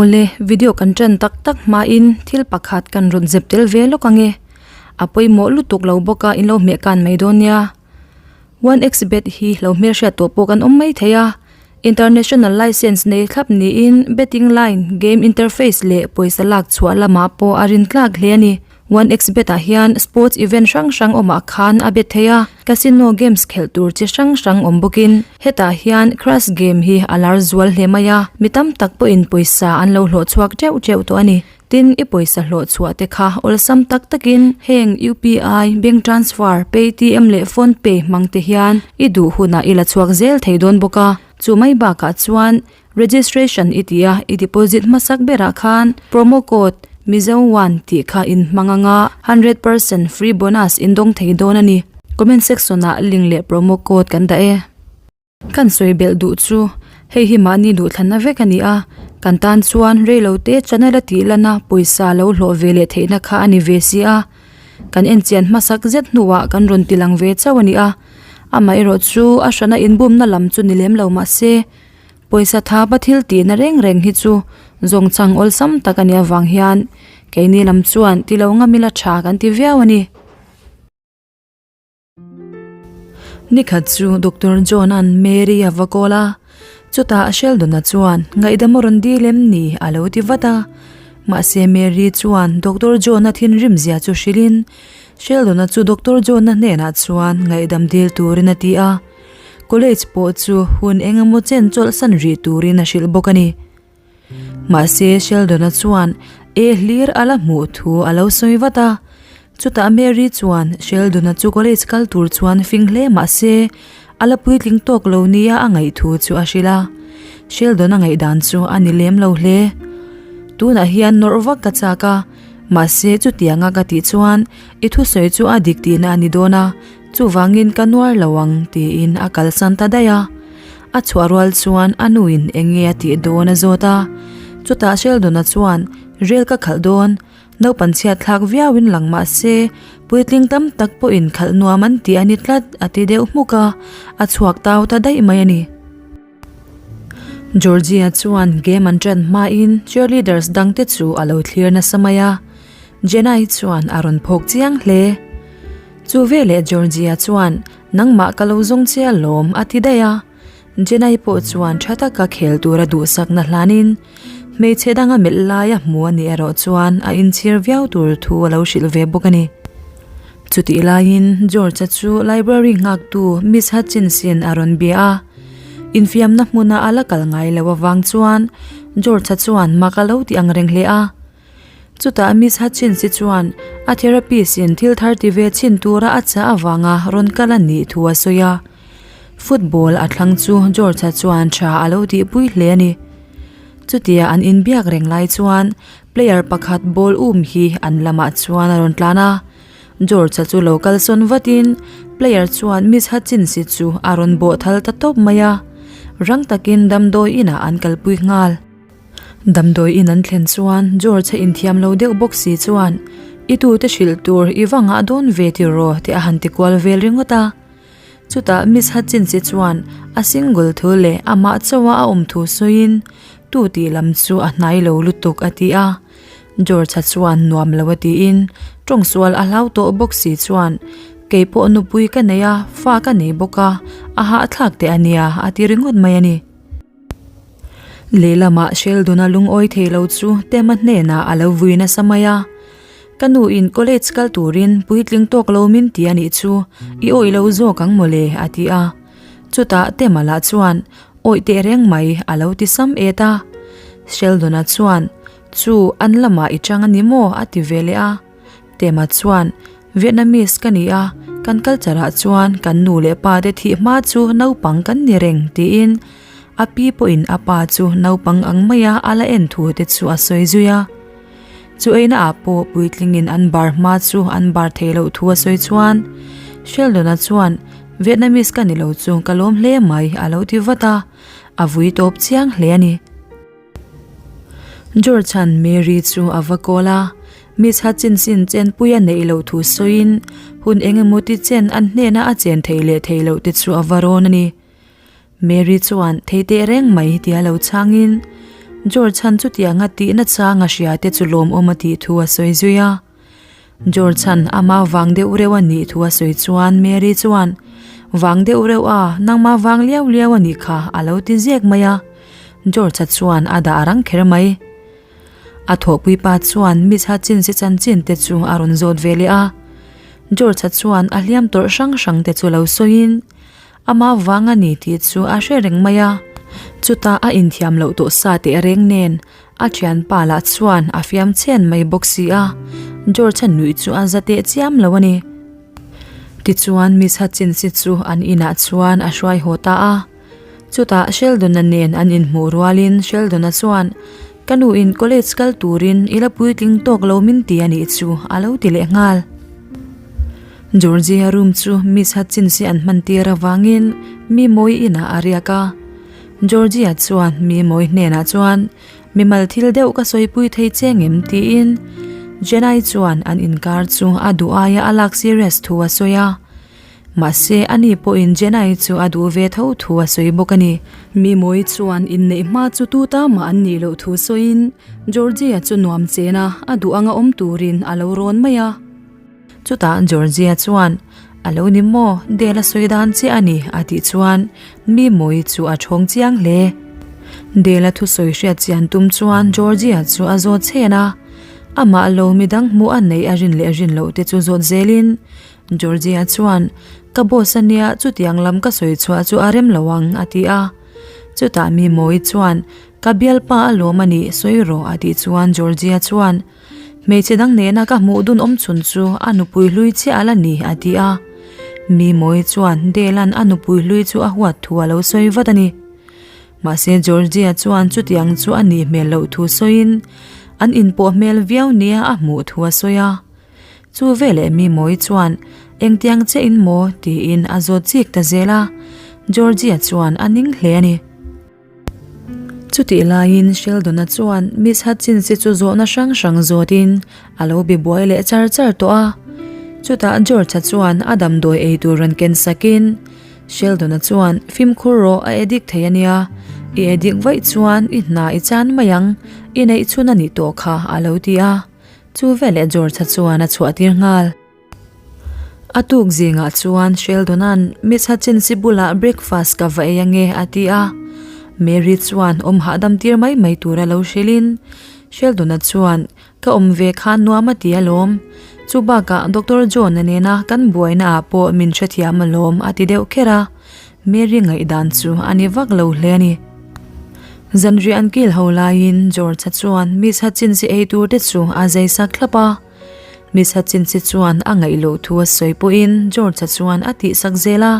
Awle, video kan ṭan tak tak hmain thil pakhat kan rawn zep tel ve lawk ange. A pawimawh lutuk lo bawk a, in lo hmeh kan mai dawn nia. One X bet hi lo hmelhriat tawh pawh kan awm mai thei a. International licence nei thlap niin betting line, game interface leh pawisa lak chhuah lamah pawh a rin tlak hle a ni. One X bet ah hian sports event hrang hrang awmah khan a bet thei a, casino games khelh tur chi hrang hrang awm bawkin hetah hian crash game hi a lar zual hle mai a, mi tam tak pawhin pawisa an lo hlawh chhuak teuh teuh tawh a ni. Tin, i pawisa hlawh chhuah te kha awlsam tak takin heng UPI, bank transfer, Paytm leh PhonePe hmang te hian i duh hunah i la chhuak zel thei dawn bawk a, chu mai bakah chuan Registration i tih a, i deposit hmasak berah khan promo code Mizo one tih kha in hmang anga 100% free bonus in dawng thei dawn a ni. Comment section ah link leh promo code kan dah e. Kan sawi belh duh chu hei hi mahni duhthlanna vek a ni a, kan tan chuan reilote channel a tih lana pawisa lo hlawh ve leh theihna kha a ni ve si a, kan enchian hmasak zet hnuah kan rawn ti lang ve chauh a ni a, amaherawh chu a hrana inbumna lam chu ni lem lo mahse Pawisa thapa thil tihna reng reng hi chu zawngchhang awlsam tak a nih avang hian keini lam chuan ti lo ngam ila tha kan ti viau a ni. Nikhat chu Doctor John-a'n Mary a va kawl a, chutah Sheldon-a chuan ngaihdam a rawn dil em ni a lo ti vat a. Mahse Mary chuan Doctor John-a thinrim zia chu hrilhin Sheldon-a chu Doctor John-a hnenah chuan ngaihdam dil turin a ti a. College pawh chu hun eng emaw chen chawlhsan rih turin a hrilh bawk a ni. Mahse Sheldon-a chuan e hlir a la hmuh thu a lo sawi vat a. Chutah Mary chuan Sheldon-a chu college kal tur chuan fing hle mahse a la puitling tawk lo nia a ngaih thu chu a hrilh a. Sheldon-a ngaihdan chu a ni lem lo hle. Tunah hian nawrh vak ka chak a, mahse chutianga ka tih chuan i thusawi chu a dik tihna a ni dawn a, Chuvangin ka nuar lo ang tiin a kalsan ta daih a. A chhuah rual chuan a nuin eng nge a tih dawn a zawt a. Chutah Sheldon-a chuan, Rel ka khalh dawn, naupan chhiat thlak viauin lang mah se, puitling tam tak pawhin khalh nuam an tih a ni tlat a ti deuh hmuk a, a chhuak tau ta daih mai a ni. Georgia chuan game an ṭan hmain cheerleaders dangte chu a lo thlir nasa mai a, Jenna-i chuan a rawn phawk chiang hle. Chu veleh Georgia chuan, Nangmah ka lo zawng che alawm a ti daih a. Jenna-i pawh chuan ṭha taka khel tura duhsakna hlanin hmeichhe danga melh laia hmu a nih erawh chuan a inchhir viau tur thu a lo hrilh ve bawk a ni. Chutih laiin George-a chu library nghaktu Miss Hutchinson a rawn bia a. Infiamna hmuna a la kal ngai lo avang chuan George-a chuan mak a lo ti ang reng hle a. Chutah Miss Hutchins-i chuan a therapist-in thil thar ti ve chhin tura a chah avanga rawn kal a nih thu a sawi a. Football a thlang chu George-a chuan tha a lo tihpui hle a ni. Chutia an inbiak reng lai chuan Player pakhat ball um hi an lamah chuan a rawn tlan a, George-a chu lo kalsawn vatin player chuan Miss Hutchins-i chu a rawn bawh thal ta tawp mai a, rang takin damdawi inah an kalpui nghal. Damdawi in an thlen chuan George-a inthiam lo deuh bawk si chuan, I tute hrilh tur i va ngah dawn ve tiraw tih a han ti kual vel ringawt a. Chutah Miss Hutchins-i chuan a single thu leh amah chauha a awm thu sawiin tu tih lam chu a hnai lo lutuk a ti a. George-a chuan nuam lo a tiin tawngsual a hlau tawh bawk si chuan kei pawh nupui ka nei a, fa ka nei bawk a, a hahthlak teh a nia a ti ringawt mai a ni. Lehlamah Sheldon-a lungawi thei lo chu Tema hnenah a lo vui nasa mai a. Ka nu in college kal turin puitling tawk lo min ti a nih chu, i awih lo zawk ang mawle a ti a. Chutah Tema lah chuan awih teh reng mai a lo ti sam et a. Sheldon-a chuan, Chu, an lamah i chang a ni maw? a ti ve leh a. Tema chuan, Vietnamese ka ni a, kan culture ah chuan kan nu leh pa te thih hma chu naupang kan ni reng tiin a pi pawhin a pa chu naupang ang maia a la en thu te chu a sawi zui a. Chu eina ah pawh puitlingin an bar hma chu an bar thei loh thu a sawi chuan Sheldon-a chuan Vietnamese ka ni lo chu ka lawm hle mai a lo ti vat a, a vui tawp chiang hle a ni. George-a'n Mary chu a va kawl a, Miss Hutchinson chenpui a neih loh thu sawiin hun eng emaw ti chen an hnena a chen theih leh theih loh te chu a va rawn a ni. Mary chuan thei teh reng mai tia lo chhangin, George-a'n chutianga tihna chang a hria te chu lawmawm a tih thu a sawi zui a. George-a'n ama vang deuh reuh a nih thu a sawi chuan Mary chuan, Vang deuh reuh a, nangmah vang liau liau a nih kha, a lo ti zek mai a. George-a chuan a dah rang kher mai. A thawhpui pa chuan Miss Hutchins-i chanchin te chu a rawn zawt ve leh a. George-a chuan a hliam tawrh hrang hrang te chu lo sawiin, Ama vang a ni tih chu a hre reng mai a. Chutah a inthiam loh tawh sa teh reng nen, a thianpa lah chuan a fiam chen mai bawk si a, George-a nuih chu a za teh chiam lo a ni. Tichuan Miss Hutchins-i chu an inah chuan a hruai haw ta a. Chutah Sheldon-a nen an inhmuh rualin Sheldon-a chuan, Ka nuin college kal turin i la puitling tawk lo min ti a nih chu, a lo ti leh nghal. Georgia room chu Miss Hutchins-i an hman tir avangin mi mawi inah a riak a. Georgia chuan mi mawi hnenah chuan, Mimal thil deuh ka sawipui thei che ngem? tiin Jenai chuan an inkar chu a duh aia a lak serious thu a sawi a. Mahse, ani pawhin Jenai chu a duh ve tho thu a sawi bawk a ni. Mi mawi chuan inneih hma chu tu ta mah an nih loh thu sawiin Georgia chu nuam chen a, a duh anga awm turin a lo rawn mai a. Chutah Georgia chuan, A lo ni maw, Dale a sawi dan chiah a ni, a tih chuan mi mawi chu a thawng chiang hle. Dale a thusawi hriat chian tum chuan Georgia chu a zawt chhen a, amah lo midang hmuh a neih a rin leh rin loh te chu zawt zelin Georgia chuan, Ka boss a nia, chutiang lam ka sawi chhuah chu a rem lo ang, a ti a. Chutah mi mawi chuan, Ka bialpa alawm a nih, sawi rawh, a tih chuan Georgia chuan, Hmeichhe dang nena ka hmuh dun awm chhun chu a nupui hlui chiah a la ni, a ti a. Mi Mawi chuan Dale-a'n a nupui hlui chu a huat thu a lo sawi vat a ni. Mahse Georgia chuan chutiang chu a nih hmel loh thu sawiin an inpawh hmel viau nia a hmuh thu a sawi a. Chu veleh Mi Mawi chuan engtiang che in maw tiin a zawt chik ta zel a, Georgia chuan a ning hle a ni. Chutih laiin Sheldon-a chuan Miss Hutchins-i chu zawhna hrang hrang zawtin a lo be buai leh char char tawh a. Chutah George-a chuan a damdawi ei tur rawn ken sakin Sheldon-a chuan fimkhur rawh a addict thei a nia, i addict vaih chuan i hna i chan mai ang, i neih chhun a nih tawh kha a lo ti a. Chu veleh George-a chuan a chhuah tir nghal. A tuk zingah chuan Sheldon-a'n Miss Hutchins-i bulah breakfast ka va ei ange a ti a. Mary chuan awm hahdam tir mai mai tura lo hrilhin Sheldon-a chuan ka awm ve kha nuam a ti alawm. Chu bakah Doctor John-a nena kan buaina ah pawh min hrethiam alawm a ti deuh kher a. Mary ngaihdan chu a ni vak lo hle a ni. Zanriah an kil ho laiin George-a chuan Miss Hutchins-i ei tur te chu a zai sak thlap a. Miss Hutchins-i chuan a ngaih loh thu a sawi pawhin George-a chuan a tihsak zel a.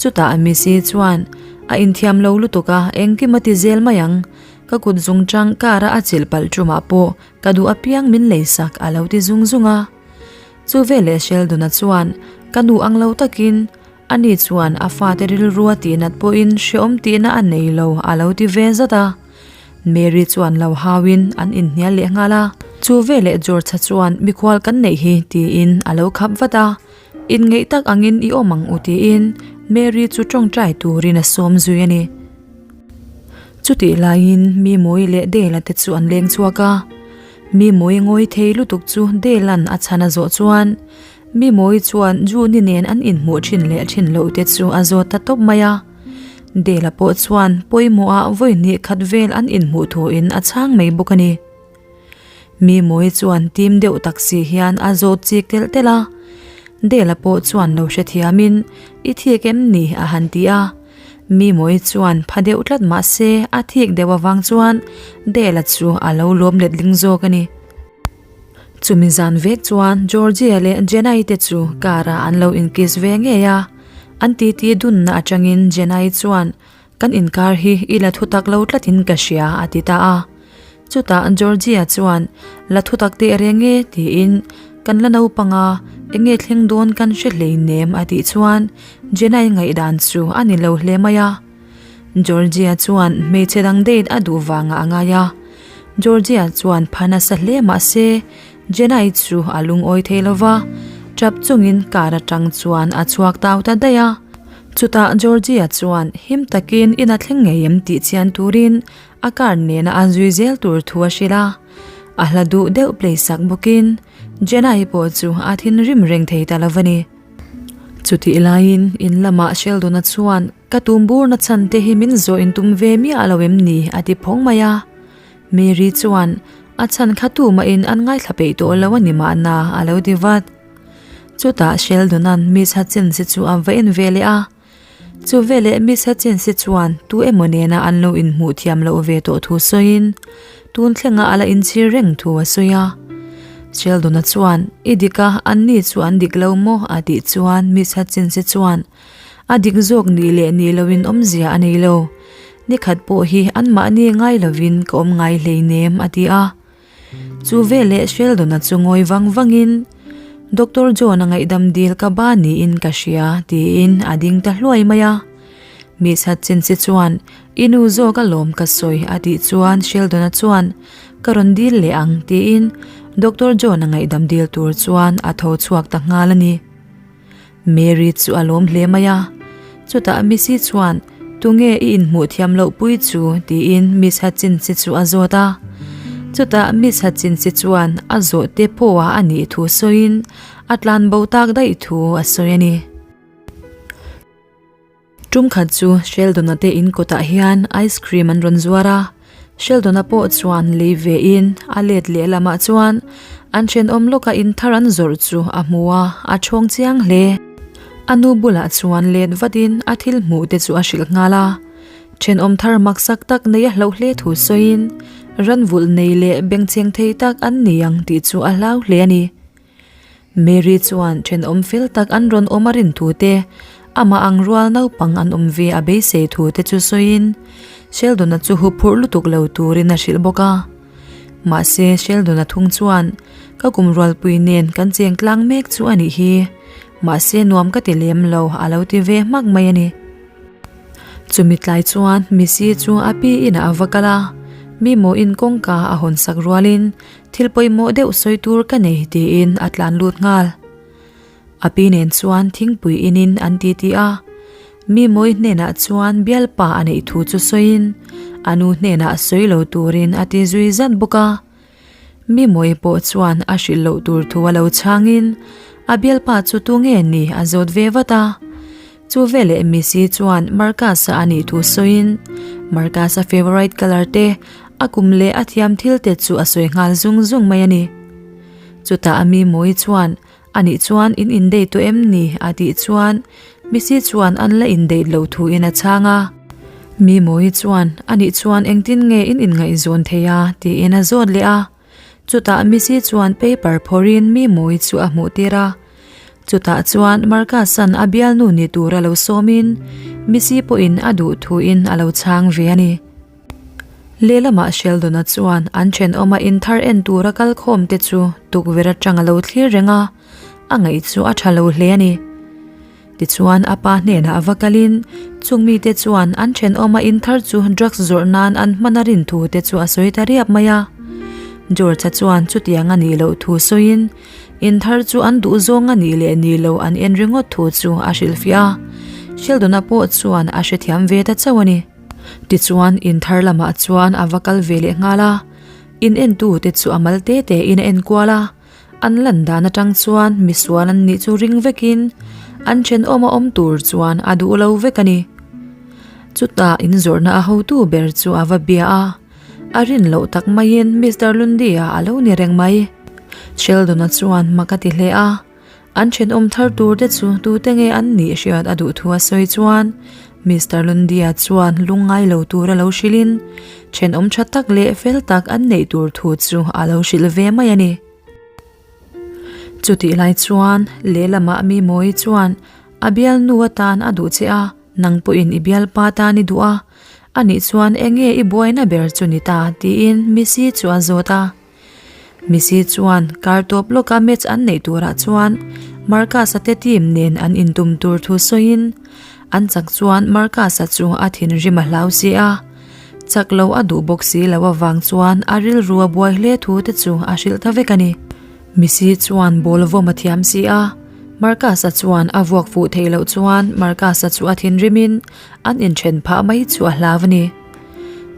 Chutah Missy chuan, A inthiam lo lutuk a, engkim a ti zel mai ang. Ka kut zung chang car-a a chilh palh ṭumah pawh ka duh apiang min leisak a lo ti zung zung a. Chu veleh Sheldon-a chuan, Ka nu ang lo takin, ani chuan a fate rilru a tihnat pawhin hrehawm tihna a nei lo a lo ti ve zat a. Mary chuan lo hauin an inhnial leh nghal a, chu veleh George-a chuan mikhual kan neih hi tiin a lo khap vat a, inngeih tak angin i awm ang u tiin Mary chu tawngtai turin a sawm zui a ni. Chutih laiin Mimui leh Dale-a te chu an leng chhuak a, Mimui ngawi thei lutuk chu Dale-a'n a chhan a zawh chuan Mimui chuan June-i nen an inhmuh thin leh thin loh te chu a zawt ta tawp mai a. Dela pawh chuan pawimawhah vawi hnih khat vel an inhmuh thuin a chhang mai bawk a ni. Mi mawi chuan tim deuh tak si hian a zawt chik telh telh a. Dela pawh chuan lo hrethiamin i thik em ni a han ti a. Mi mawi chuan pha deuh tlat mah se a thik deuh avang chuan Dela chu a lo lawm letling zawk a ni. Chumi zan vek chuan Georgia leh Jenai te chu car ah an lo inkiss ve ngei a, an titi dunna atangin Jenai chuan kan inkar hi i la thutak lo tlatin ka hria a ti ta a. Chutah Georgia chuan la thutak teh reng e tiin kan la naupang a, enge thleng dawn kan hre hleinem a tih chuan Jenai ngaihdan chu a ni lo hle mai a. Georgia chuan hmeichhe dang date a duh vangah a ngai a. Georgia chuan pha nasa hle mah se Jenai chu a lungawi thei lo va, tap chungin car atang chuan a chhuak tau ta daih a. Chutah Georgia chuan him takin in a thleng ngei em tih chian turin. a car nena a zui zel tur thu a hrilh a. A hla duh deuh play sak bawkin Jenna-i pawh chu a thinrim reng thei ta lo a ni. Chutih laiin in lamah Sheldon-a chuan ka tum burna chhan te hi min zawh in tum ve miah lo em ni a ti phawng mai a. Mary chuan a chhan kha tumahin an ngaithla peih tawh lo a ni mahna a lo ti vat. Chutah Sheldon-a'n Miss Hutchins-i chu a va en ve leh a. Chu veleh Miss Hutchins-i chuan tu emaw nena an lo inhmuh thiam loh ve tawh thu sawiin tun thlenga a la inchhir reng thu a sawi a. Sheldon-a chuan, I dik a, anni chu an dik lo maw? a tih chuan Miss Hutchins-i chuan, A dik zawk nih leh nih loin awmzia a nei lo. Nikhat pawh hi anmahni ngai lovin ka awm ngai hleinem, a ti a. Chu veleh Sheldon-a chu ngawi vang vangin, Doctor John-a ngaihdam dil ka ba niin ka hria, tiin a ding ta hluai mai a. Miss Hutchins-i chuan, I nu zawk alawm ka sawi, a tih chuan Sheldon-a chuan, Ka rawn dil leh ang, tiin Doctor John-a ngaihdam dil tur chuan a tho chhuak ta nghal a ni. Mary chu a lawm hle mai a, chutah Missy chuan tunge i inhmuh thiam loh pui chu tiin Miss Hutchins-i chu a zawt a. Chutah Miss Hutchins-i chuan a zawh te pawha a nih thu sawiin a tlan bo tak daih thu a sawi a ni. Tum khat chu Sheldon-a te in kawtah hian ice cream an rawn zuar a, Sheldon-a pawh chuan lei ve in a let leh lamah chuan an thenawm lawka in thar an zawrh chu a hmu a, a thawng chiang hle. A nu bulah chuan let vatin a thil hmuh te chu a hrilh nghal a, thenawm thar maksak tak nei a hlauh hle thu sawiin ranvulh nei leh bengchheng thei tak an ni ang tih chu a hlau hle a ni. Mary chuan thenawm fel tak an rawn awm a rin thu te, amah ang rual naupang an awm ve a beisei thu te chu sawiin Sheldon-a chu huphurh lutuk lo turin a hrilh bawk a. Mahse Sheldon-a thung chuan, Ka kum rualpui nen kan cheng tlang mek chu a nih hi, mahse nuam ka ti lem lo a lo ti ve hmak mai a ni. Chumi tlai chuan Missy chu a pi inah a va kal a, mi mawiin kawngka a hawn sak rualin Thil pawimawh deuh sawi tur ka nei tiin a tlan lut nghal. A pi nen chuan thingpui inin an ti ti a, mi mawi hnenah chuan bialpa a neih thu chu sawiin a nu hnenah sawi lo turin a ti zui zat bawk a. Mi mawi pawh chuan a hrilh loh tur thu a lo chhangin a bialpa chu tunge ni a zawt ve vat a. Chu veleh Missy chuan Marcus-a a nih thu sawiin Marcus-a favourite colour te, a kum leh a thiam thil te chu a sawi nghal zung zung mai a ni. Chutah a mi Mawi chuan, A nih chuan in indate tawh em ni? a tih chuan Missy chuan an la indate loh thuin a chhang a. Mi Mawi chuan, A nih chuan engtin nge in inngaihzawn thei a? tiin a zawt leh a. Chutah Missy chuan paper phawrhin mi Mawi chu a hmuh tir a. Chutah chuan Marcus-a'n a bialnu ni tur a lo sawmin Missy pawhin a duh thuin a lo chhang ve a ni. Lehlamah Sheldon-a chuan an thenawma inthar en tura kal khawm te chu tukverh atang a lo thlir reng a, a ngaih chu a tha lo hle a ni. Tichuan a pa hnenah a va kalin chung mite chuan an thenawma inthar chu drugs zawrh nan an hman a rin thu te chu a sawi ta riap mai a. George-a chuan chutiang a nih loh thu sawiin inthar chu an duh zawng a nih leh nih loh an en ringawt thu chu a hrilhfiah a. Sheldon-a pawh chuan a hrethiam ve ta chauh a ni. Tichuan inthar lamah chuan a va kal ve leh nghal a, in entute chu a mal te tein a enkual a. An lan dan atang chuan misual an nih chu ring vekin an thenawm a awm tur chuan a duh lo vek a ni. Chutah inzawrhna a hotu ber chu a va bia a, a rin loh tak maiin Mister Lundy-a a lo ni reng mai. Sheldon-a chuan mak a ti hle a, an thenawm thar tur te chu tute nge an nih hriat a duh thu a sawi chuan Mister Lundy-a chuan lungngai lo tur a lo hrilhin thenawm tha tak leh fel tak an neih tur thu chu a lo hrilh ve mai a ni. Chutih lai chuan lehlamah mi Mawi chuan a bialnu atan a duh che a, nang pawhin i bialpa tan i duh a, anih chuan enge i buaina ber chu ni ta tiin Missy chu a zawt a. Missy chuan kar tawp lawka match an neih turah chuan Marcus-a te team nen an intum tur thu sawiin an chak chuan Marcus-a chu a thinrim a hlau si a, chak lo a duh bawk si lo avang chuan a rilru a buai hle thu te chu a hrilh ta vek a ni. Missy chuan ball vawm a thiam si a, Marcus-a chuan a vuak fuh theih loh chuan Marcus-a chu a thinrimin an inthen phah mai chu a hlau a ni.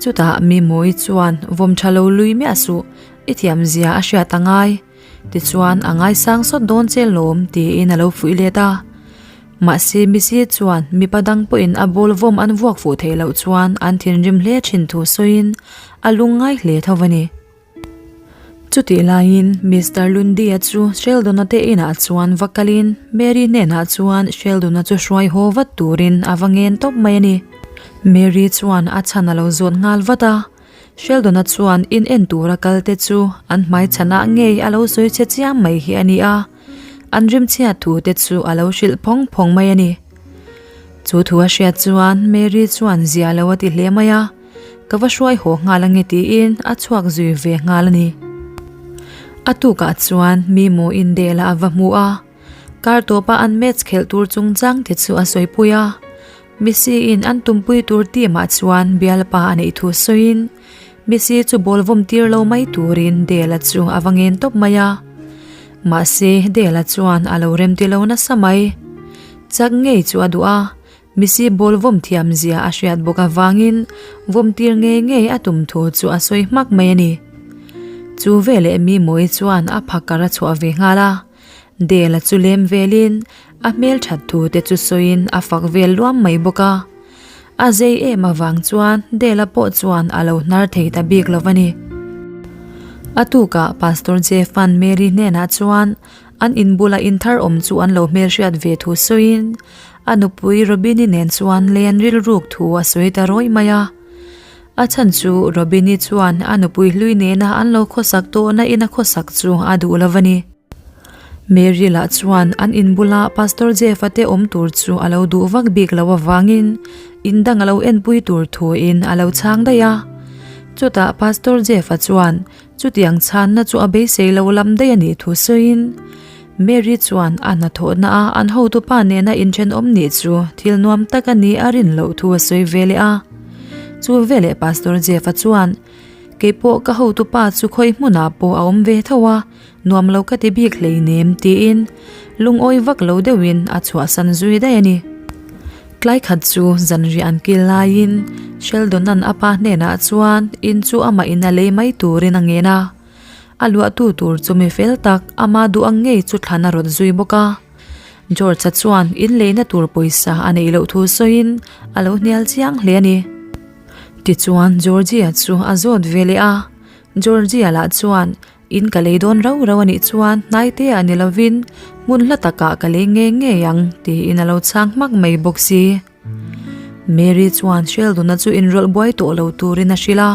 Chutah Mimawii chuan vawm tha lo lui miah suh, i thiamzia a hriat a ngai. Tichuan a ngaisang sawt dawn che lawm tiin a lo fuih let a. Mahse Missy chuan mipa dang pawhin a ball vawm an vuak fuh theih loh chuan an thinrim hle thin thu sawiin a lungngai hle tho a ni. Chutih laiin Mister Lundy-a chu Sheldon-a te inah chuan va kalin Mary hnenah chuan Sheldon-a chu hruai haw vat turin a va ngen tawp mai a ni. Mary chuan a chhan a lo zawt nghal vat a, Sheldon-a chuan in en tura kal te chu an hmai chhanah ngei a lo sawi che chiam mai hi a ni a, an rimchhiat thu te chu a lo hrilh phawng phawng mai a ni. Chu thu a hriat chuan Mary chuan zia lo a ti hle mai a. Ka va hruai haw nghal ange tiin a chhuak zui ve nghal a ni. A tukah chuan mi maw indela a va hmu a, kar tawpa an match khelh tur chungchang te chu a sawipui a. Messi in an tumpui tur team ah chuan bialpa a neih thu sawiin Messi chu ball vawm tir lo mai turin Dela chu a va ngen tawp mai a. Mahse Dela chuan a lo remti lo nasa mai. Chak ngei chu a duh a, Missy ball vawm thiam zia a hriat bawk avangin vawm tir ngei ngei a tum thu chu a sawi hmak mai a ni. Chu veleh Mimawii chuan a phakar a chhuah ve nghal a, Dela chu lem velin a hmel that thu te chu sawiin a fak vel luam mai bawk a. A zei em avang chuan Dela pawh chuan a lo hnar thei ta bik lo a ni. A tukah Pastor Jeff-a'n Mary hnenah chuan an inbula inthar awm chu an lo hmelhriat ve thu sawiin A nupui Robini nen chuan lei an rilruk thu a sawi ta rawih mai a. A chhan chu Robini chuan a nupui hlui nena an lo khawsak tawhna in a khawsak chu a duh lo a ni. Mary lah chuan an in bula Pastor Jeff-a te awm tur chu a lo duh vak bik lo avangin in dang a lo enpui tur thu in a lo chhang daih a. Chutah Pastor Jeff-a chuan Chutiang chhanna chu a beisei lo lam daih a nih thu sawiin Mary chuan a hnathawhna a an hotupa nena inthenawm nih chu thil nuam tak a nih a rin loh thu a sawi ve leh a. Chu veleh Pastor Jeff-a chuan, Keipawh ka hotupa chu khawi hmunah pawh a awm ve tho a, nuam lo ka ti bik hleinem tiin lungawi vak lo deuhin a chhuahsan zui daih a ni. Tlai khat chu zanriah an kil laiin Sheldon-a'n a pa hnenah chuan in chu amah in a lei mai turin a ngen a. A luahtu tur chu mi fel tak ama duh ang ngei chu thlan a rawt zui bawk a. George-a chuan in leina tur pawisa a neih loh thu sawiin a lo hnial chiang hle a ni. Tichuan Georgie-a chu a zawt ve leh a. Georgie-a lah chuan In ka lei dawn rau rau a nih chuan hnaite ah ni lovin hmun hla takah ka lei ngei ngei ang tiin a lo chhang hmak mai bawk si. Mary chuan Sheldon-a chu inrawlh buai tawh lo turin a hrilh a.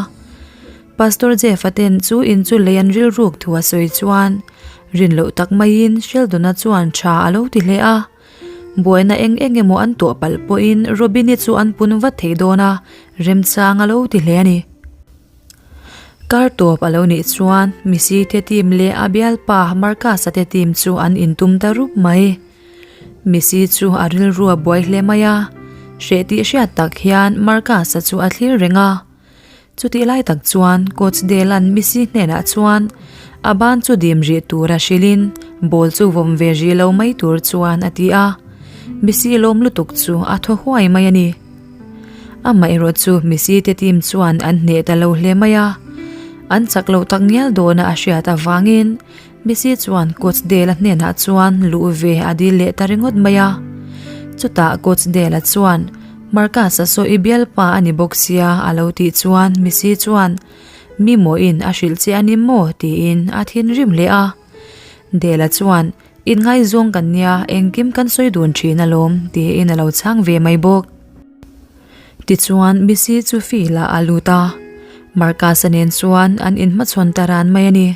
Pastor Jeff-a ten chu in chu lei an rilruk thu a sawi chuan rin loh tak maiin Sheldon-a chuan tha a lo ti hle a. Buaina eng eng emaw an tuah palh pawhin Robin-i chu an pun vat thei dawn a, remchang a lo ti hle a ni. Kar tawp a lo nih chuan Missy te team leh a bialpa Marcus-a te team chu an intum ta rup mai. Missy chu a rilru a buai hle mai a, hreh tih hriat tak hian Marcus-a chu a thlir reng a. Chutih lai tak chuan Coach Dale-a'n Missy hnenah chuan a ban chu dim rih tura hrilhin ball chu vawm ve rih lo mai tur chuan a ti a. Missy lawm lutuk chu a thaw huai mai a ni. Amaherawh chu Messi te team chuan an hneh ta lo hle mai a, an chak loh tak ngial dawna a hriat avangin Messi chuan coach Dale-a hnenah chuan luh ve a dil leh ta ringawt mai a. Chutah coach Dale-a chuan Marcus-a saw i bialpa a ni bawk sia a lo tih chuan Messi chuan Mi mawiin a hrilh che a ni maw tiin a thinrim leh a. Dale-a chuan Inngaizawng kan nia, engkim kan sawi dun thin alawm, tiin a lo chhang ve mai bawk. Tichuan, Missy chu field-ah a lut a, Marcus-a nen chuan an inhmachhawn ta ran mai a ni.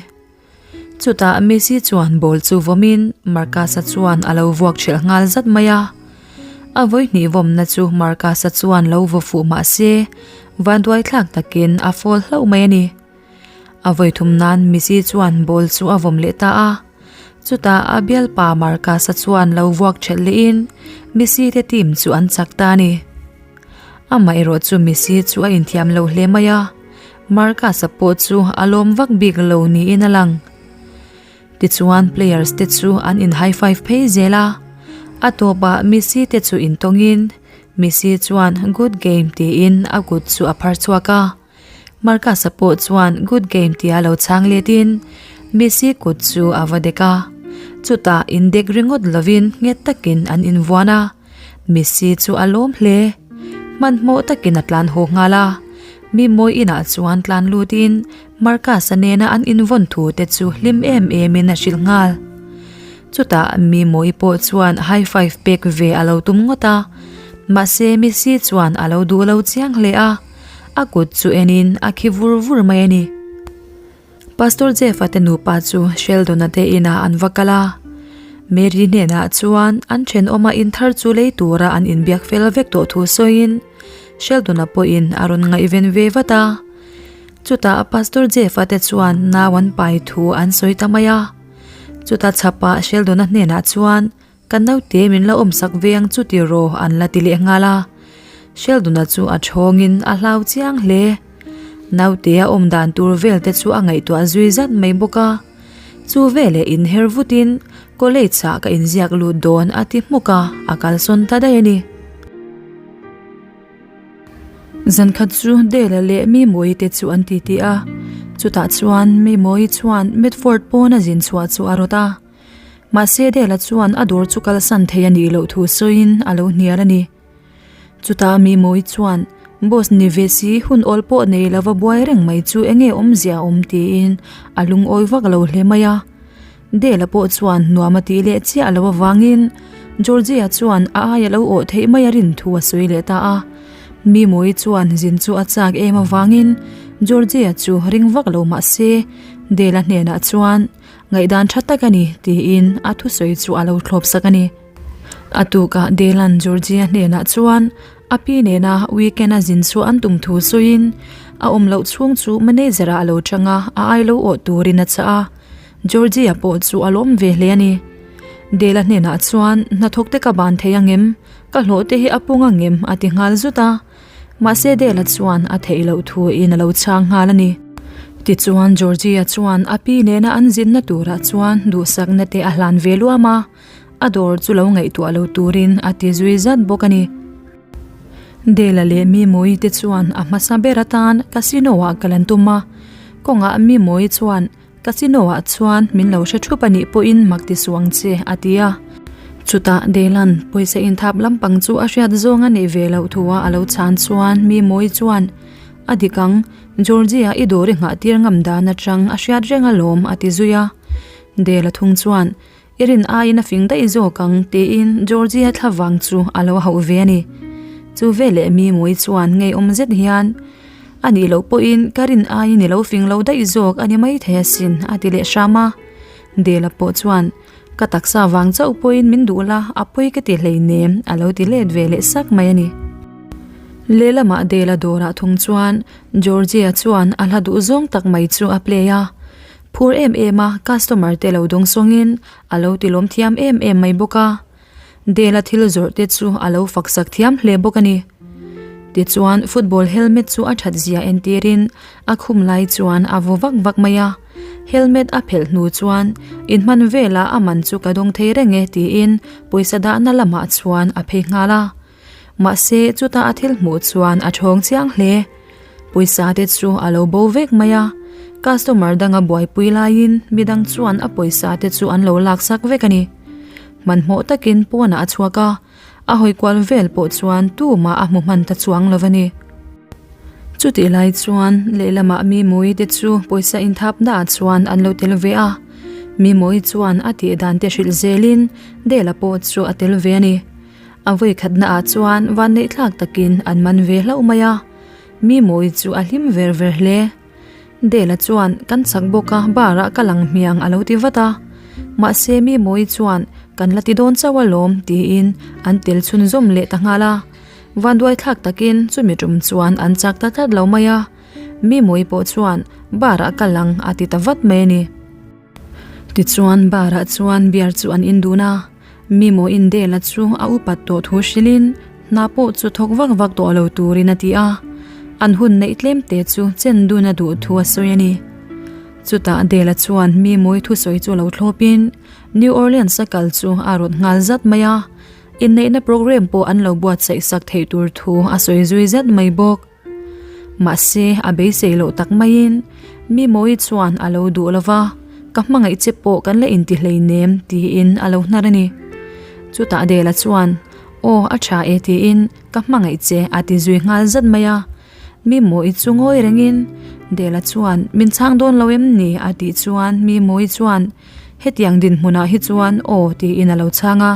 Chutah Missy chuan ball chu vawmin Marcus-a chuan a lo vuak ṭhelh nghal zat mai a. A vawihnih vawmna chu Marcus-a chuan lo vaw fuh mah se, vanduaithlak takin a fall hlauh mai a ni. A vawithum nan Missy chuan ball chu a vawm leh ta a. Chutah a bialpa Marcus-a chuan lo vuak ṭhelh lehin Missy te team chu an chak ta a ni. Amaherawh chu Missy chu a inthiam lo hle mai a, Marcus-a pawh chu a lawm vak bik lo niin a lang. Tichuan players te chu an in high five phei zel a, a tawpah Missy te chu intawngin Missy chuan good game tiin a kut chu a phar chhuak a. Marcus-a pawh chuan good game tia lo chhang letin Missy kut chu a va dek a. Chutah indek ringawt lovin nghet takin an invuan a. Missy chu a lawm hle. Hmanhmawh takin a tlan haw nghal a. Mimmawi inah chuan tlan lutin Marcus-a nena an invawn thu te chu hlim em emin a hrilh nghal. Chutah Mimmawi pawh chuan high five pek ve a lo tum ngawt a. Mahse Missy chuan a lo duh lo chiang hle a. A kut chu enin a khi vur vur mai a ni. Pastor Jeff-a te nupa chu Sheldon-a te inah an va kal a. Mary hnenah chuan an thenawma inthar chu lei tura an inbiak fel vek tawh thu sawiin Sheldon-a pawhin a rawn ngaihven ve vat a. Chutah Pastor Jeff-a te chuan nau an pai thu an sawi ta mai a. Chuta chhapah Sheldon-a hnenah chuan Ka naute min la awmsak ve ang chu tiraw an la ti leh nghal a. Sheldon-a chu a thawngin a hlau chiang hle. Naute a awm dan tur vel te chu a ngaihtuah zui zat mai bawk a. Chu veleh inher vutin college ah ka inziak lut dawn a ti hmuk a, a kalsawn ta daih a ni. Zankhat chu Dela leh Mimawii te chu an titi a, chutah chuan Mimawii chuan Medford pawn a zin chhuah chu a rawt a. Mahse Dela chuan a dawr chu kalsan thei a nih loh thu sawiin a lo hnial a ni. Chutah Mimawii chuan Boss ni ve si hun awl pawh nei lova buai reng mai chu enge awmzia awm tiin a lungawi vak lo hle mai a. Dela pawh chuan nuam a tih leh chiah lo avangin Georgia chuan a aia lo awh theih mai a rin thu a sawi leh ta a. Mimawii chuan zin chu a chak em avangin Georgia chu ring vak lo mah se Dela hnenah chuan ngaihdan tha tak a ni tiin a thusawi chu a lo thlawp sak a ni. A tukah Dela'n Georgia hnenah chuan A pi nena weekend a zin chu an tum thu sawiin a awm loh chhung chu manager ah a lo chang a, a ai lo awh turin a chah a. Georgie-a pawh chu a lawm ve hle a ni. Dela hnenah chuan hnathawk te ka ban thei angem, ka hlawh te hi a pung angem a ti nghal zut a. Mahse Dela chuan a theih loh thu in a lo chhang nghal a ni. Tichuan Georgie-a chuan a pi nena an zinna turah chuan duhsakna te a hlan ve luam a. A dawr chu lo ngaihtuah lo turin a ti zui zat bawk a ni. Dela leh Mimawii te chuan a hmasa ber atan casino ah kal an tum a, kawngah Mimawii chuan casino ah chuan min lo hre thup a nih pawhin mak ti suh ang che a ti a. Chutah Dela'n pawisa inthap lampang chu a hriat zawng a neih ve loh thua a lo chhan chuan Mimawii chuan a dik ang, Georgia i dawr i nghah tir ngam dan atang a hriat reng alawm a ti zui a. Dela thung chuan I rin aiin a fing daih zawk ang tiin Georgia thlavang chu a lo hauh ve a ni. Chu veleh Mimui chuan ngeiawm zet hian, A nih loh pawhin ka rin aiin i lo fing lo daih zawk a ni maithei asin a ti leh hram a. Dela pawh chuan, Ka taksa vang chauh pawhin min duh la, a pawi ka ti hleinem a lo ti let ve leh sak mai a ni. Lehlamah Dela dawrah thung chuan Georgia chuan a hla duh zawng tak mai chu a play a. Phur em em a customer te lo dawng sawngin a lo ti lawm thiam em em mai bawk a. Dela thil zawrh te chu a lo fak sak thiam hle bawk a ni. Tichuan football helmet chu a that zia entirin a khum lai chuan a vaw vak vak mai a. Helmet a phelh hnu chuan inhman velah a man chu ka dawng thei reng e tiin pawisa dahna lamah chuan a phei nghal a. Mahse chuta a thil hmuh chuan a thawng chiang hle. Pawisa te chu a lo bo vek mai a, customer danga buaipui laiin midang chuan a pawisa te chu an lo laksak vek a ni. Hmanhmawh takin pawnah a chhuak a, a hawi kual vel pawh chuan tumah a hmu hman ta chuang lo a ni. Chutih lai chuan lehlamah Mimui te chu pawisa inthapna ah chuan an lo tel ve a, Mimui chuan a tih dan te hrilh zelin Dela pawh chu a tel ve a ni. A vawikhatna ah chuan vanneih thlak takin an man ve hlauh mai a, mi mawi chu a hlim ver ver hle. Dela chuan kan chak bawk a bar ah ka lang hmiang a lo ti vat a, mahse mi mawi chuan kan la ti dawn chauh alawm tiin an tel chhunzawm leh ta nghal a. Vanduai thlak takin chumi tum chuan an chak ta tlat lo mai a, mi mawi pawh chuan bar ah ka lang a ti ta vat mai a ni. Tichuan bar ah chuan beer chu an in dun a. Mimo-in Dela chu a upat tawh thu hrilhin hna pawh chu thawk vak vak tawh lo turin a ti a, an hun neih tlem te chu chen dun a duh thu a sawi a ni. Chutah Dela chuan Mimo-i thusawi chu lo thlawpin New Orleans-a kal chu a rawt nghal zat mai a, inneihna programme pawh an lo buatsaih sak theih tur thu a sawi zui zat mai bawk. Mahse, a beisei loh tak maiin Mimawii chuan a lo duh lo va, Ka hmangaih che pawh kan la inti hleinem tiin a lo hnar a ni. Chutah Dela chuan, Aw, a tha e tiin Ka hmangaih che a ti zui nghal zat mai a. Mimawii chu ngawi rengin Dela chuan, Min chhang dawn lo em ni? a tih chuan Mimawii chuan, Hetiang dinhmunah hi chuan aw tiin a lo chhang a.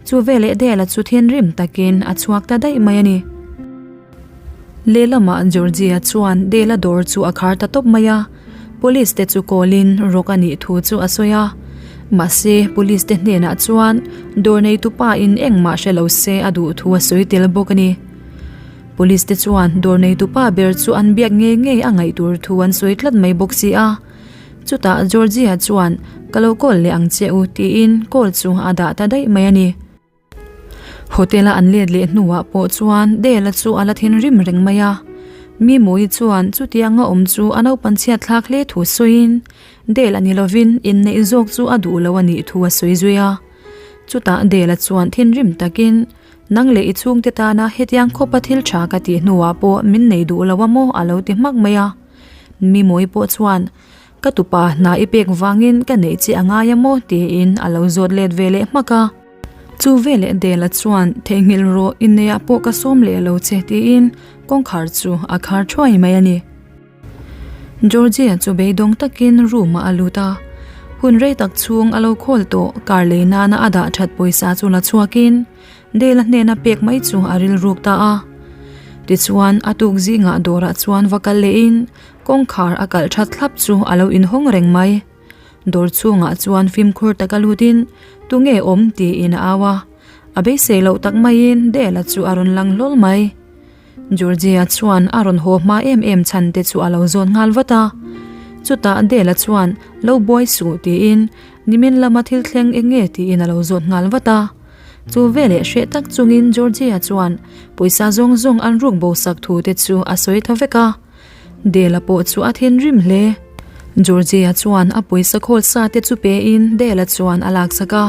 Chu veleh Dela chu thinrim takin a chhuak ta daih mai a ni. Lehlamah Georgia chuan Dela dawr chu a khar ta tawp mai a, Police te chu call-in rawk a nih thu chu a sawi a. Mahse, Police te hnenah chuan dawr neitupa in engmah hre lo se a duh thu a sawi tel bawk a ni. Police te chuan dawr neitupa ber chu an biak ngei ngei a ngaih tur thu an sawi tlat mai bawk si a. Chutah Georgia chuan, Ka lo call leh ang che u tiin call chu a dah ta daih mai a ni. Hotel-a an let leh hnuah pawh chuan Dale-a chu a la thinrim reng mai a. Mimui chuan chutianga awm chu a naupan chhiat thlak hle thu sawiin Dale-a ni lovin inneih zawk chu a duh lo a nih thu a sawi zui a. Chutah Dale-a chuan thinrim takin, Nang leh i chhungte tana hetiang khawpa thil tha ka tih hnuah pawh min nei duh lo a maw? a lo ti hmak mai a. Mimui pawh chuan, Ka tupa hna i pek vangin ka neih che a ngai a maw? tiin a lo zawt let ve leh hmak a. Chu veleh Dela chuan theihnghilh rawh inneiah pawh ka sawm leh lo che tiin kawngkhar chu a khar thuai mai a ni. Georgia chu beidawng takin room ah a lut a, hun rei tak chhung a lo khawl tawh kar lei nana a dah that pawisa chu la chhuakin Dela hnena pek mai chu a rilruk ta a. Tichuan a tuk zingah dawrah chuan va kal lehin kawngkhar a kalh that thlap chu a lo inhawng reng mai. Dawr chhungah chuan fimkhur taka lutin tunge awm tiin a au a, a beisei loh tak maiin Dela chu a rawn lang hlawl mai. Georgia chuan a rawn haw hma em em chhan te chu a lo zawn nghal vat a. Chutah Dela chuan lo buai suh tiin nimin lama thil thleng eng nge tiin a lo zawt nghal vat a. Chu veleh hreh tak chungin Georgia chuan pawisa zawng zawng an ruk bo sak thu te chu a sawi ta vek a. Dela pawh chu a thinrim hle. Georgia chuan a pawisa khawl sa te chu pe in Dela chuan a laksak a.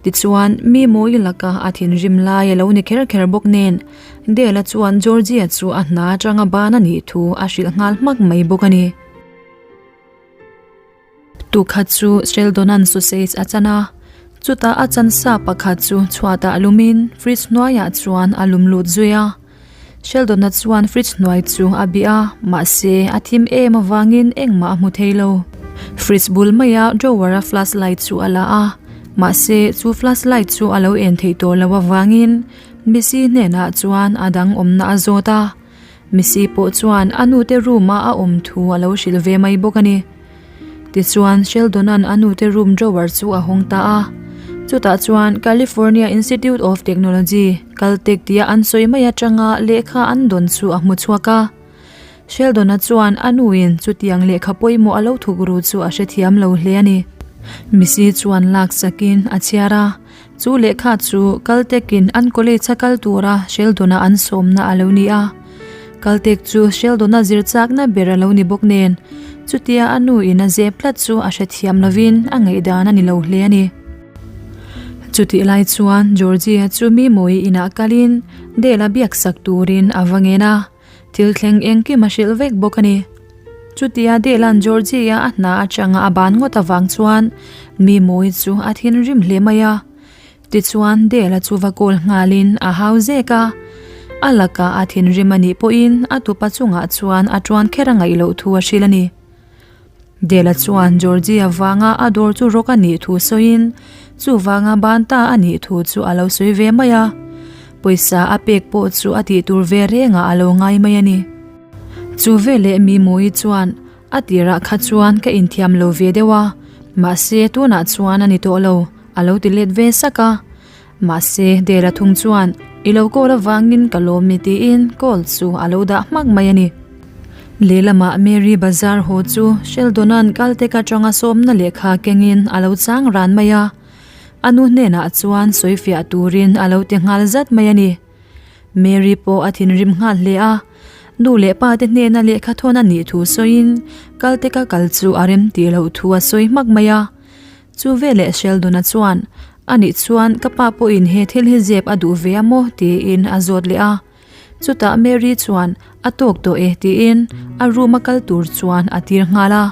Tichuan, mi mawi laka a thinrim lai a lo ni kher kher bawk nen, Dela chuan Georgia chu a hna atanga ban a nih thu a hrilh nghal hmak mai bawk a ni. Tukhat chu Sheldon-a'n sausage a chan a, chutah a chan sa pakhat chu chhuatah lumin fridge hnuaiah chuan a lum lut zui a. Sheldon-a chuan fridge hnuai chu a bih a, mahse a thim em avangin engmah a hmu thei lo. Fridge bul maia drawer-a flashlight chu a la a, mahse chu flashlight chu a lo en theih tawh loh avangin Missy hnenah chuan a dang awmna a zawt a. Missy pawh chuan a nute room-a a awm thu a lo hrilh ve mai bawk a ni. Tichuan, Sheldon-a'n a nute room drawer chu a hawng ta a. Chutah chuan California Institute of Technology, Caltech tia an sawi mai atanga lehkha an dawn chu a hmu chhuak a. Sheldon-a chuan a nuin chutiang lehkha pawimawh a lo thuk ru chu a hrethiam lo hle a ni. Missy chuan laksakin a chhiar a. Chu lehkha chu Caltech-in an college-a kal tura Sheldon-a an sawmna a lo ni a. Caltech chu Sheldon-a zir chakna ber a lo ni bawk nen, chutia a nu-in a zep tlat chu a hrethiam lovin a ngaihdan a ni lo hle a ni. Chutih lai chuan Georgie-a chu mi mawi inah kalin Dale-a biaksak turin a va ngen a. Thil thleng engkim a hrilh vek bawk a ni. Chutia Dela'n Georgie-a a hna atanga a ban ngawt avang chuan mi mawi chu a thinrim hle mai a. Tichuan Dela chu va kawl nghalin a hau zek a. A lakah a thinrim a nih pawhin a tupa chungah chuan a tuan kher a ngaih loh thu a hrilh a ni. Dela chuan Georgie vanga a dawr chu rawk a nih thu sawiin chuvanga ban ta a nih thu chu a lo sawi ve mai a. Pawisa a pek pawh chu a tih tur ve rengah a lo ngai mai a ni. Chu veleh Mimui chuan a tirah kha chuan ka inthiam lo ve deuh a, mahse tunah chuan a ni tawh lo, a lo ti let ve sak a. Mahse Dela thung chuan i lo call avangin ka lawm mi tiin call chu a lo dah hmak mai a ni. Lehlamah Mary bazar haw chu Sheldon-a'n Caltech atanga sawmna lehkha kengin a lo chang ran mai a. A nu hnenah chuan sawifiah turin a lo ti nghal zat mai a ni. Mary pawh a thinrim nghal hle a, nu leh pa te hnena lehkha thawn a nih thu sawiin Caltech-a kal chu a rem tih loh thu a sawi hmak mai a. Chu veleh Sheldon-a chuan, A nih chuan ka pa pawhin he thil hi zep a duh ve a maw? tiin a zawt leh a. Chutah Mary chuan A tawk tawh e tiin a room a kal tur chuan a tir nghal a.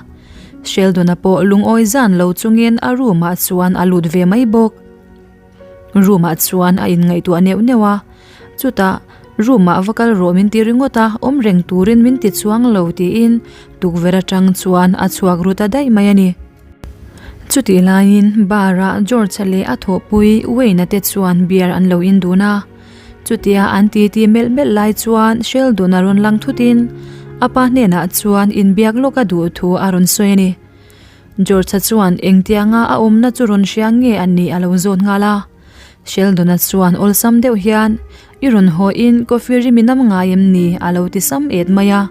Sheldon-a pawh lungawi zan lo chungin a room ah chuan a lut ve mai bawk. Room ah chuan a inngaihtuah neuh neuh a, chutah room ah va kal rawh min ti ringawt a, awm reng turin min ti chuang lo tiin tukverh atang chuan a chhuak ru ta daih mai a ni. Chutih laiin bar ah George-a leh a thawhpui Wayne-a te chuan beer an lo in dun a, chutia an titi melh melh lai chuan Sheldon-a rawn lang thutin a pa hnenah chuan inbiak lawk a duh thu a rawn sawi a ni. George-a chuan engtianga a awmna chu rawn hria nge a nih a lo zawt nghal a. Sheldon-a chuan awlsam deuh hian, I rawn haw in coffee rim i nam ngai em ni? a lo ti sam et mai a.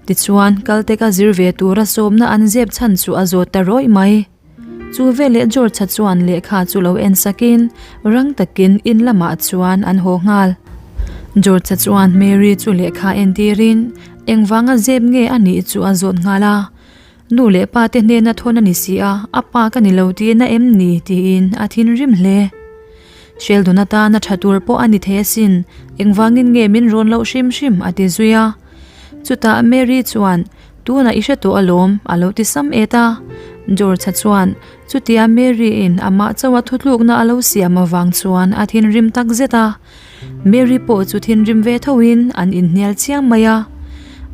Tichuan, Caltech-a zir ve tura sawmna an zep chhan chu a zawt ta rawih mai. Chu veleh George-a chuan lehkha chu lo en sakin rang takin in lamah chuan an haw nghal. George-a chuan Mary chu lehkha entirin engvanga zep nge a nih chu a zawt nghal a. Nu leh pa te hnena thawn a ni si a, a pa ka ni lo tihna em ni? tiin a thinrim hle. Sheldon atana tha tur pawh a ni thei asin, engvangin nge min rawn loh hrim hrim? a ti zui a. Chutah Mary chuan, Tunah i hre tawh alawm, a lo ti sam et a. George-a chuan chutia Mary-in amah chauha thutlukna a lo siam avang chuan a thinrim tak zet a. Mary pawh chu thinrim ve thoin an inhnial chiang mai a.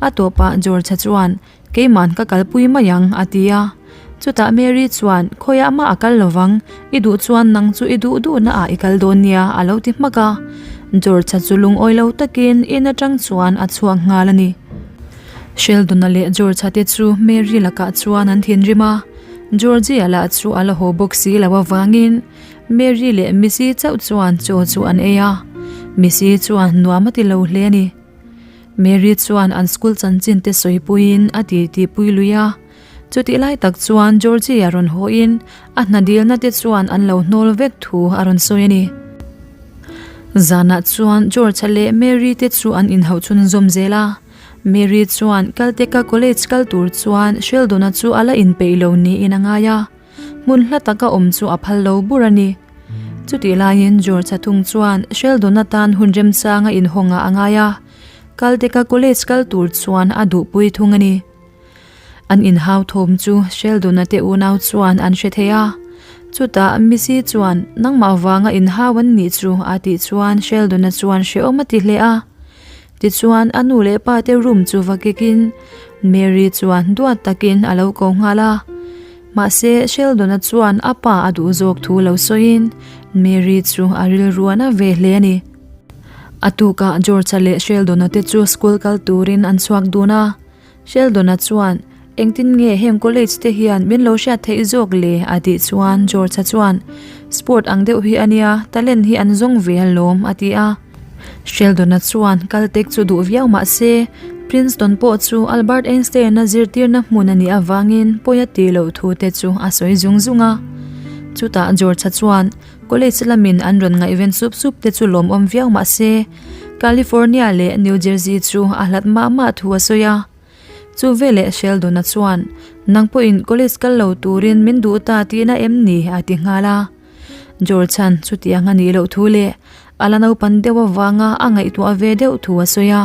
A tawpah George-a chuan, Keiman ka kalpui mai ang, a ti a. Chutah Mary chuan, Khawiah mah a kal lovang, i duh chuan nang chu i duh duhna ah i kal dawn nia, a lo ti hmak a. George-a chu lungawi lo takin in atang chuan a chhuak nghal a ni. Sheldon-a leh George-a te chu Mary lakah chuan an thinrim a, Georgie-a lah chu a la haw bawk si lo avangin Mary leh Missy chauh chuan chaw chu an ei a. Missy chuan nuam a ti lo hle a ni. Mary chuan an school chanchin te sawipuiin a ti ti pui lui a. Chutih lai tak chuan Georgie a rawn hawiin a hna dilna te chuan an lo hnawl vek thu a rawn sawi a ni. Zanah chuan George-a leh Mary te chu an inhauh chhunzawm zel a. Mary chuan Caltech-a college kal tur chuan Sheldon-a chu a la inpeih lo niin a ngai a. Hmun hla taka awm chu a phal lo bur a ni. Chutih laiin George-a thung chuan Sheldon-a tan hun remchang a inhawng ah a ngai a, Caltech-a college kal tur chuan a duhpui thung a ni. An inhau thawm chu Sheldon-a te unau chuan an hre thei a. Chutah Missy chuan nangmah vanga inhau an nih chu a tih chuan Sheldon-a chuan hrehawm a ti hle a. Tichuan a nu leh pa te room chu va kik in Mary chuan duat takin a lo ko nghal a. Mahse Sheldon-a chuan a pa a duh zawk thu lo sawiin Mary chu a rilruan a ve hle a ni. A tukah George-a leh Sheldon-a te chu school kal turin an chhuak dun a. Sheldon-a chuan, Engtin nge heng college te hian min lo hriat theih zawk le? a tih chuan George-a chuan, Sport ang deuh hi a nia, talent hi an zawng ve alawm, a ti a. Sheldon-a chuan Caltech chu duh viau mah se, Princeton pawh chu Albert Einstein-a zirtirna hmun a nih avangin pawi a tih loh thu te chu a sawi zung zung a. Chutah George-a chuan, College lamin an rawn ngaihven sup sup te chu lawmawm viau mah se, California leh New Jersey chu a hlat mah mah thu a sawi a. Chu veleh Sheldon-a chuan, Nang pawhin college kal lo turin min duh ta tihna em ni? a ti nghal a. George-a'n chutiang a nih loh thu leh a la naupan deuh avanga a ngaihtuah ve deuh thu a sawi a.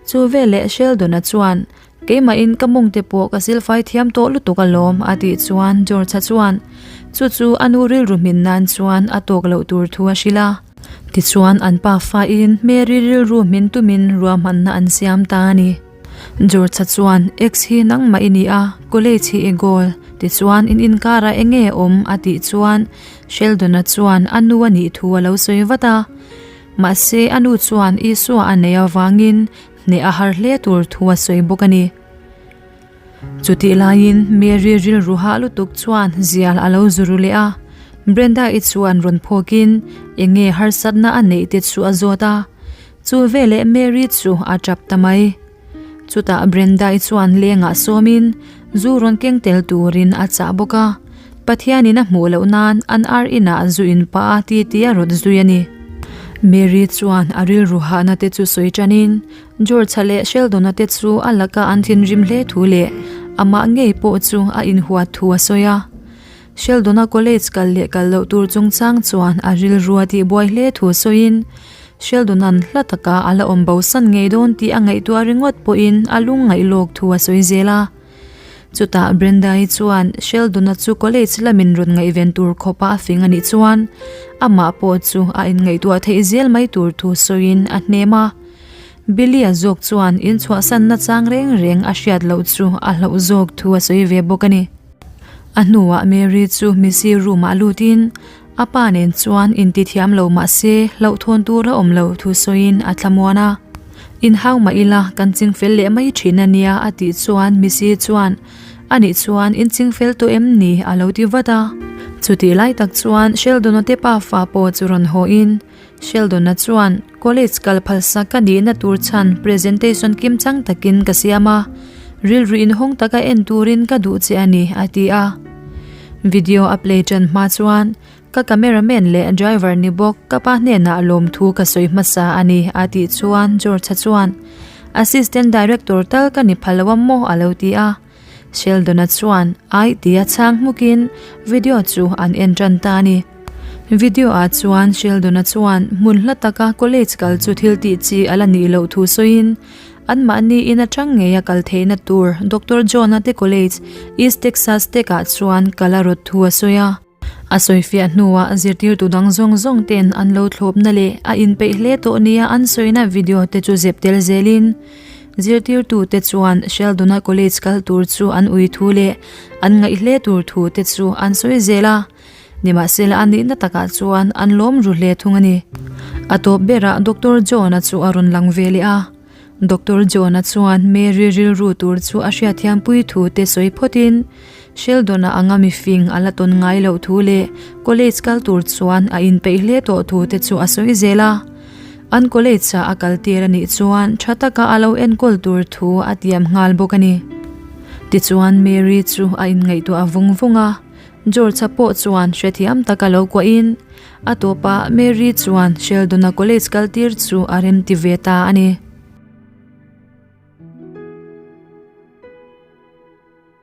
Chu veleh Sheldon-a chuan, Keimahin ka mawng te pawh ka silfai thiam tawh lutuk alawm a tih chuan George-a chuan chu chu a nu rilru hmin nan chuan a tawk loh tur thu a hrilh a. Tichuan an pa fain Mary rilru hmin tumin ruahmanna an siam ta a ni. George-a chuan X hi nangmah i ni a, college hi i goal, tichuan in inkarah eng nge awm a tih chuan Sheldon-a chuan a nu a nih thu a lo sawi vat a. Mahse a nu chuan Isua a neih avangin Hneh a har hle tur thu a sawi bawk a ni. Chutih laiin Mary rilru hah lutuk chuan zial a lo zu ru leh a, Brenda-i chuan rawn phawkin eng nge harsatna a neih te chu a zawt a, chu veleh Mary chu a tap ta mai. Chutah Brenda-i chuan lengah sawmin zu rawn keng tel turin a chah bawk a, Pathianin a hmuh loh nan an ar inah zu in pah a ti tih a rawt zui a ni. Mary chuan a rilru hahna te chu sawi tanin George-a leh Sheldon-a te chu a laka an thinrim hle thu leh amah ngei pawh chu a inhuat thu a sawi a. Sheldon-a college kal leh kal loh tur chungchang chuan a rilru a tihbuai hle thu sawiin. Sheldon-a'n hla taka a la awm bosan ngei dawn tih a ngaihtuah ringawt pawhin a lungngaih lawk thu a sawi zel a. Chutah Brenda-i chuan Sheldon-a chu college lamin rawn ngaihven tur khawpa a fing a nih chuan amah pawh chu a inngaihtuah theih zel mai tur thu sawiin a hnem a. Billy-a zawk chuan inchhuahsan nachang reng reng a hriat loh chu a hlauh zawk thu a sawi ve bawk a ni. A hnuah Mary chu Missy room-ah lutin a pa nen chuan intithiam lo mah se hlauhthawn tur a awm lo thu sawiin a thlamuan a. Inhau mah ila kan chingfel leh mai thin a nia a tih chuan Missy chuan A nih chuan in chingfel tawh em ni a lo ti vat a. Chutih lai tak chuan Sheldon-a te pafa pawh chu rawn haw in Sheldon-a chuan College kal phalsa ka nihna tur chhan presentation kimchang takin ka siam a, rilru inhawng taka en turin ka duh che a ni, a ti a. Video a play ṭan hma chuan ka cameraman leh driver ni bawk ka pa hnenah lawmthu ka sawi hmasa a ni, a tih chuan George-a chuan Assistant Director tal ka ni phal lo a maw a lo ti a. Sheldon-a chuan ai tia chhang hmukin video chu an en tan ta a ni. Video-ah chuan Sheldon-a chuan hmun hla taka college kal chu thil tih chi a la nih loh thu sawiin anmahni in atang ngeia kal theihna tur Doctor John-a te college East Texas Tech-ah chuan kal a rawt thu a sawi a. A sawifiah hnuah zirtirtu dang zawng zawng ten an lo thlawpna leh a inpeih hle tawh nia an sawina video te chu zep tel zelin zirtirtute chuan Sheldon-a college kal tur chu an ui thu leh an ngaih hle tur thu te chu an sawi zel a, nimahsela a nihna takah chuan an lawm ru hle thung a ni. A tawp berah Doctor John-a chu a rawn lang ve leh a. Doctor John-a chuan Mary rilru tur chu a hriatthiampui thu te sawi phawtin Sheldon-a anga mifing a la tawn ngai loh thu leh college kal tur chuan a inpeih hle tawh thu te chu a sawi zel a. An college-ah a kal tir a nih chuan tha taka a lo enkawl tur thu a tiam nghal bawk a ni. Tichuan Mary chu a inngaihtuah vung vung a, George-a pawh chuan hrethiam taka lo kuahin a tawpah Mary chuan Sheldon-a college kal tir chu a remti ve ta a ni.